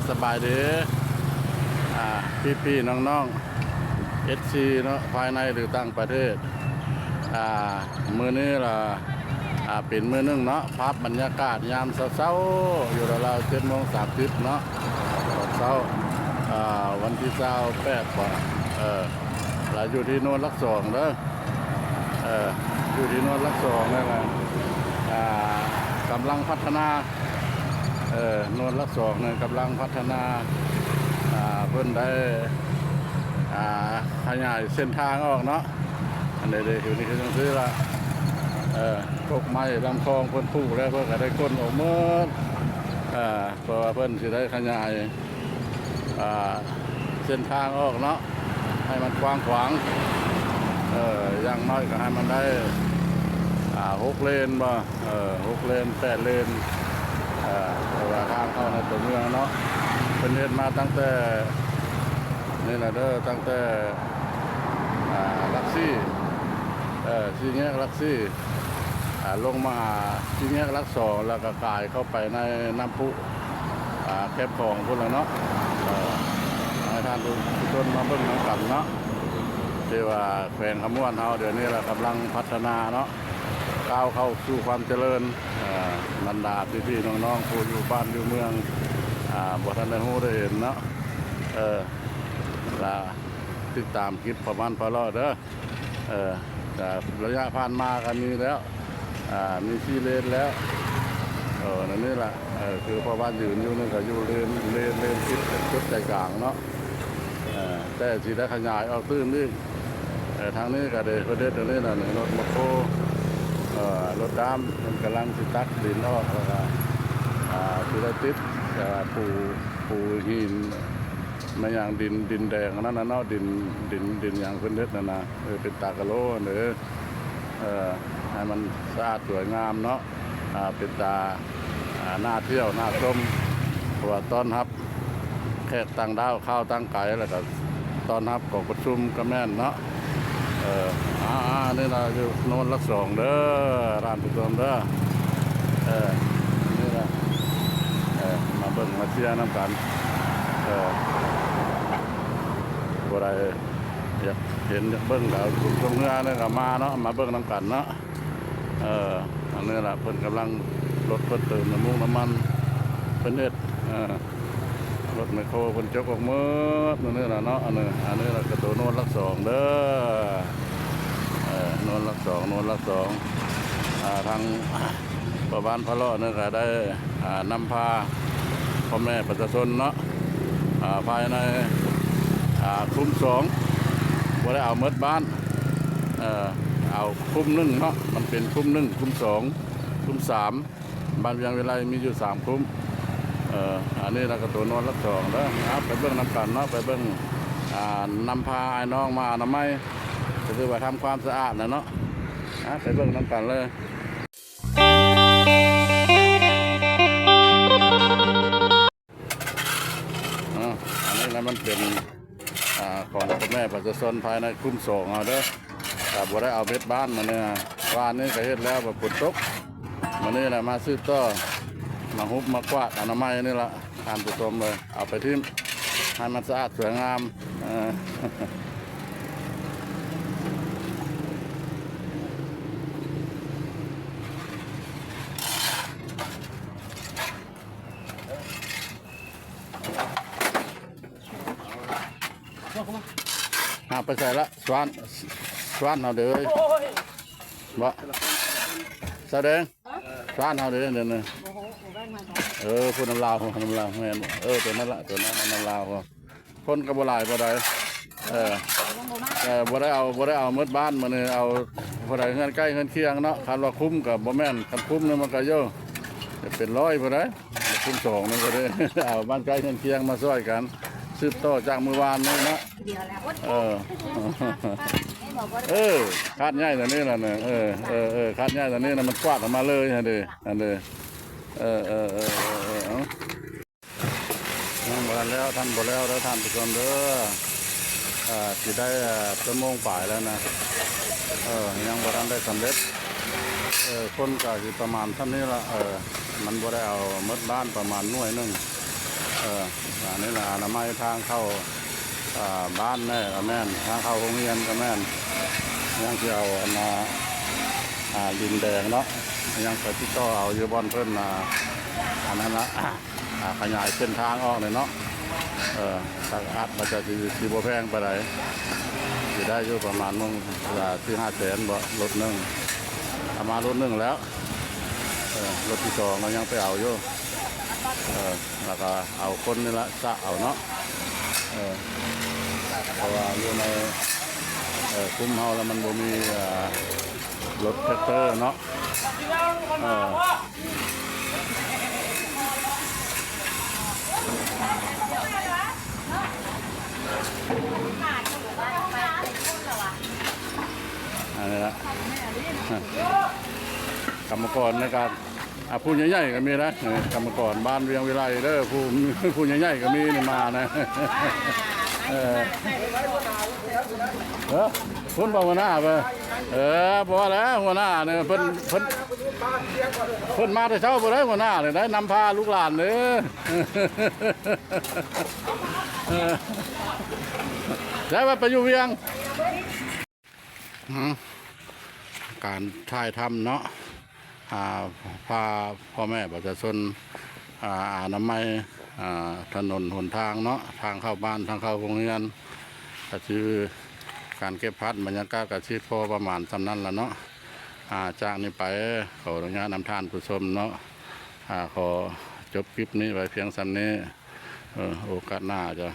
ສະບາຍດີ ອ່າ ພີ່ໆ ນ້ອງໆ ເອັຟຊີ ເນາະ ພາຍໃນ ຫຼື ຕ່າງປະເທດ. ອ່າ ມື້ນີ້ລະ ອ່າ ເປັນມື້ໜຶ່ງເນາະ ພາບບັນຍາກາດຍາມເຊົ້າໆ ຢູ່ລາວໆ ເຈັດໂມງສາມສິບເນາະ ຕອນເຊົ້າ ອ່າ ວັນທີຊາວແປດບໍ ເອີ ລະຢູ່ທີ່ໂນນຫຼັກສອງເດີ ເອີ ຢູ່ທີ່ໂນນຫຼັກສອງນີ້ລະ ອ່າ ກຳລັງພັດທະນາ ເອີ ໂນນຫຼັກສອງນີ້ກຳລັງພັດທະນາ ອ່າ ເພິ່ນໄດ້ ອ່າ ຂະຫຍາຍເສັ້ນທາງອອກເນາະ. ອັນໃດເດ້ ຄືນີ້ຄືຈັ່ງຊີ້ລະ ເອີ ກົກໄມ້ລຳຄອງເພິ່ນປູກແລ້ວ ເພິ່ນກະໄດ້ຂົນອອກໝົດ ເອີ ເພາະວ່າເພິ່ນຊິໄດ້ຂະຫຍາຍ ອ່າ ເສັ້ນທາງອອກເນາະ ໃຫ້ມັນກວ້າງຂວາງ ເອີ ຢ່າງໜ້ອຍກະໃຫ້ມັນໄດ້ ອ່າ ຫົກເລນບໍ ເອີ ຫົກເລນ ແປດເລນ ເອີ ເພາະວ່າທາງເຂົ້າໃນຕົວເມືອງເນາະ ເພິ່ນເຮັດມາຕັ້ງແຕ່ ນີ້ລະເດີ ຕັ້ງແຕ່ ອ່າ ຫຼັກສີ່ ເອີ ສີ່ແຍກຫຼັກສີ່ ອ່າ ລົງມາຫາສີ່ແຍກຫຼັກສອງ ແລ້ວກະກາຍເຂົ້າໄປໃນນ້ຳພຸ ອ່າ ແຄມຂອງພຸ້ນລະເນາະ ເອີ ໃຫ້ທ່ານຜູ້ຊົມມາເບິ່ງນຳກັນເນາະ ທີ່ວ່າແຂວງຄຳມ່ວນເຮົາດຽວນີ້ລະກຳລັງພັດທະນາເນາະ ກ້າວເຂົ້າສູ່ຄວາມຈະເລີນ ເອີ ບັນດາພີ່ໆ ນ້ອງໆ ຜູ້ຢູ່ບ້ານຢູ່ເມືອງ ອ່າ ບໍ່ທັນໄດ້ຮູ້ໄດ້ເຫັນເນາະ ເອີ ລະຕິດຕາມຄລິບພໍ່ບ້ານພາເລາະເດີ ເອີ ກະໄລຍະຜ່ານມາກະມີແລ້ວ ອ່າ ມີສີ່ເລນແລ້ວ ເອີ ນັ້ນນີ້ລະ ເອີ ຄືພໍ່ບ້ານຢືນຢູ່ນີ້ກະຢູ່ເລນ ເລນ ເລນສິບ ຈຸດໃຈກາງເນາະ ເອີ ແຕ່ຊິໄດ້ຂະຫຍາຍອອກຕື່ມອີກ ເອີ ທາງນີ້ກະໄດ້ ເພິ່ນເຮັດອັນນີ້ນະ ລົດແມັກໂຄ ເອີ ລົດດຳ ເພິ່ນກຳລັງຊິຕັກດິນອອກ ແລ້ວກະ ອ່າ ຊິໄດ້ຕິດ ອ່າ ປູ ປູຫີນ ແມ່ນຫຍັງ ດິນ ດິນແດງອັນນັ້ນນະເນາະ ດິນ ດິນ ດິນຫຍັງເພິ່ນເຮັດຫັ້ນນະ ເອີ ເປັນຕາກະໂລຫັ້ນເດີ ເອີ ໃຫ້ມັນສະອາດສວຍງາມເນາະ ອ່າ ເປັນຕາ ອ່າ ໜ້າທ່ຽວໜ້າຊົມ ເພາະວ່າຕ້ອນຮັບແຂກຕ່າງດ້າວ ຊາວຕ່າງໄກ ແລ້ວກະຕ້ອນຮັບກອງປະຊຸມກະແມ່ນເນາະ ເອີ ອ່າ ນີ້ລະຢູ່ໂນນຫຼັກສອງເດີ ທ່ານຜູ້ຊົມເດີ ເອີ ນີ້ລະ ເອີ ມາເບິ່ງມາເຊຍນຳກັນ ເອີ ຜູ້ໃດຢາກເຫັນຢາກເບິ່ງກະຊົມເຮືອນີ້ກະມາເນາະ ມາເບິ່ງນຳກັນເນາະ ເອີ ອັນນີ້ລະເພິ່ນກຳລັງ ລົດເພິ່ນເຕີມນ້ຳມັນ ເພິ່ນເຮັດ ເອີ ລົດແມັກໂຄເພິ່ນຈົກອອກໝົດ ອັນນີ້ລະເນາະ ອັນນີ້ ອັນນີ້ລະກະໂຕໂນນຫຼັກສອງເດີ ເອີ ໂນນຫຼັກສອງ ໂນນຫຼັກສອງ ອ່າ ທາງພໍ່ບ້ານພາເລາະນີ້ກະໄດ້ ອ່າ ນຳພາພໍ່ແມ່ປະຊາຊົນເນາະ ອ່າ ພາຍໃນ ອ່າ ຄຸ້ມສອງ ບໍ່ໄດ້ເອົາໝົດບ້ານ ເອີ ເອົາຄຸ້ມໜຶ່ງເນາະ ມັນເປັນຄຸ້ມໜຶ່ງ ຄຸ້ມສອງ ຄຸ້ມສາມ ບ້ານວຽງວິໄລມີຢູ່ສາມຄຸ້ມ ເອີ ອັນນີ້ລະກະໂຕໂນນຫຼັກສອງເດີ ເອົາ ໄປເບິ່ງນຳກັນເນາະ ໄປເບິ່ງ ອ່າ ນຳພາອ້າຍນ້ອງມາອະນາໄມ ກະຄືວ່າທຳຄວາມສະອາດນະເນາະ ເອົາ ໄປເບິ່ງນຳກັນເລີຍ ເອົາ ອັນນີ້ລະມັນເປັນ ອ່າ ຂອງພໍ່ແມ່ປະຊາຊົນພາຍໃນຄຸ້ມສອງເຮົາເດີ ກະບໍ່ໄດ້ເອົາເມັດບ້ານມື້ນີ້ ວານນີ້ກະເຮັດແລ້ວ ບາດຝົນຕົກ ມື້ນີ້ລະມາສືບຕໍ່ ມາຮຸບມາກວາດອະນາໄມນີ້ລະ ທ່ານຜູ້ຊົມເອີຍ ເອົາໄປຖິ້ມໃຫ້ມັນສະອາດສວຍງາມ ເອີ. ຫາໄປໃສລະ ສວນ ສວນເຮົາເດີ ໂອ້ຍ ບໍ່ ສາວແດງ ສວນເຮົາເດີ ເດີ ເດີ ໂອ້ໂຫ ບໍ່ແມ່ນ ເອີ ຜູ້ນຳລາວ ຜູ້ນຳລາວ ແມ່ນ ເອີ ໂຕນັ້ນລະ ໂຕນັ້ນນຳລາວ ຄົນກະບໍ່ຫຼາຍປານໃດ ເອີ ຍັງບໍ່ມາ ເອີ ບໍ່ໄດ້ເອົາ ບໍ່ໄດ້ເອົາໝົດບ້ານ ມື້ນີ້ເອົາຜູ້ໃດເຮືອນໃກ້ເຮືອນຄຽງເນາະ ຄັນວ່າຄຸ້ມກະບໍ່ແມ່ນ ຄັນຄຸ້ມນີ້ມັນກະໂຍ ເປັນຮ້ອຍຜູ້ໃດ ຄຸ້ມສອງນີ້ກະໄດ້ ເອົາບ້ານໃກ້ເຮືອນຄຽງມາຊ່ອຍກັນ ສືບຕໍ່ຈາກມື້ວານນີ້ເນາະ ດຽວແລ້ວ ເອີ ເອີ ຄາດໃຫຍ່ຕົວນີ້ລະ ເອີ ເອີ ເອີ ຄາດໃຫຍ່ຕົວນີ້ລະ ມັນກວາດອອກມາເລີຍຫັ້ນເດ ຫັ້ນເດ ເອີ ເອີ ເອີ ເອີ ເອີ ເອົາ ຍັງບໍ່ທັນແລ້ວ ທ່ານບໍ່ແລ້ວເດີ ທ່ານຜູ້ຊົມເດີ ອ່າ ຊິໄດ້ ອ່າ ຊົ່ວໂມງປາຍແລ້ວນະ ເອີ ຍັງບໍ່ທັນໄດ້ສຳເລັດ ເອີ ຄົນກະຊິປະມານຊ່ຳນີ້ລະ ເອີ ມັນບໍ່ໄດ້ເອົາໝົດບ້ານ ປະມານໜ່ວຍໜຶ່ງ ເອີ ອັນນີ້ລະ ອະນາໄມທາງເຂົ້າ ອ່າ ບ້ານແດ່ກະແມ່ນ ທາງເຂົ້າໂຮງຮຽນກະແມ່ນ ຍັງຊິເອົາອັນນ່າ ອ່າ ດິນແດງເນາະ ຍັງໄປຕິດຕໍ່ເອົາຢູ່ບ່ອນເພິ່ນ ອ່າ ອັນນັ້ນລະ ອ່າ ຂະຫຍາຍເສັ້ນທາງອອກນີ້ເນາະ. ເອີ ກະອາດວ່າຈະຊິ ຊິບໍ່ແພງປານໃດ ຊິໄດ້ຢູ່ປະມານ ສີ່ຫ້າແສນບໍ ລົດໜຶ່ງ ເອົາມາລົດໜຶ່ງແລ້ວ ເອີ ລົດທີສອງກະຍັງໄປເອົາຢູ່ ເອີ ລະກະເອົາຄົນນີ້ລະຊະເອົາເນາະ ເອີ ເພາະວ່າຢູ່ໃນ ເອີ ກຸ່ມເຮົາລະມັນບໍ່ມີ ເອີ ລົດແທຣັກເຕີເນາະ ເອີ ອັນນີ້ລະ ກຳມະກອນໃນການ ອ່າ ຜູ້ໃຫຍ່ໆກະມີນະ ເອີ ກຳມະກອນບ້ານວຽງວິໄລເດີ ຜູ້ ຜູ້ໃຫຍ່ໆກະມີນີ້ມານະ ເອີ ເອີ ພຸ້ນບໍ່ຫົວໜ້າເອີ ເອີ ບໍ່ວ່າແລ້ວຫົວໜ້ານີ້ ເພິ່ນ ເພິ່ນ ເພິ່ນມາແຕ່ເຊົ້າພຸ້ນໃດ ຫົວໜ້ານີ້ໄດ້ນຳພາລູກຫຼານເດີ ເອີ ໄດ້ວ່າໄປຢູ່ວຽງ ອືມ ການຖ່າຍທຳເນາະ ອ່າ ພາພໍ່ແມ່ປະຊາຊົນ ອ່າ ອະນາໄມ ອ່າ ຖະໜົນຫົນທາງເນາະ ທາງເຂົ້າບ້ານ ທາງເຂົ້າໂຮງຮຽນ ກະຄືການເກັບພາບບັນຍາກາດກະຊິພໍປະມານສ່ຳນັ້ນລະເນາະ. ອ່າ ຈາກນີ້ໄປ ຂໍອະນຸຍາດນຳທ່ານຜູ້ຊົມເນາະ ອ່າ ຂໍຈົບຄລິບນີ້ໄວ້ພຽງສ່ຳນີ້ ເອີ ໂອກາດໜ້າຈະ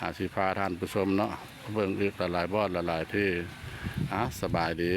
ອາ ຊິພາທ່ານຜູ້ຊົມເນາະ ເບິ່ງອີກຫຼາຍໆບ່ອນຫຼາຍໆທີ່ ອາ ສະບາຍດີ.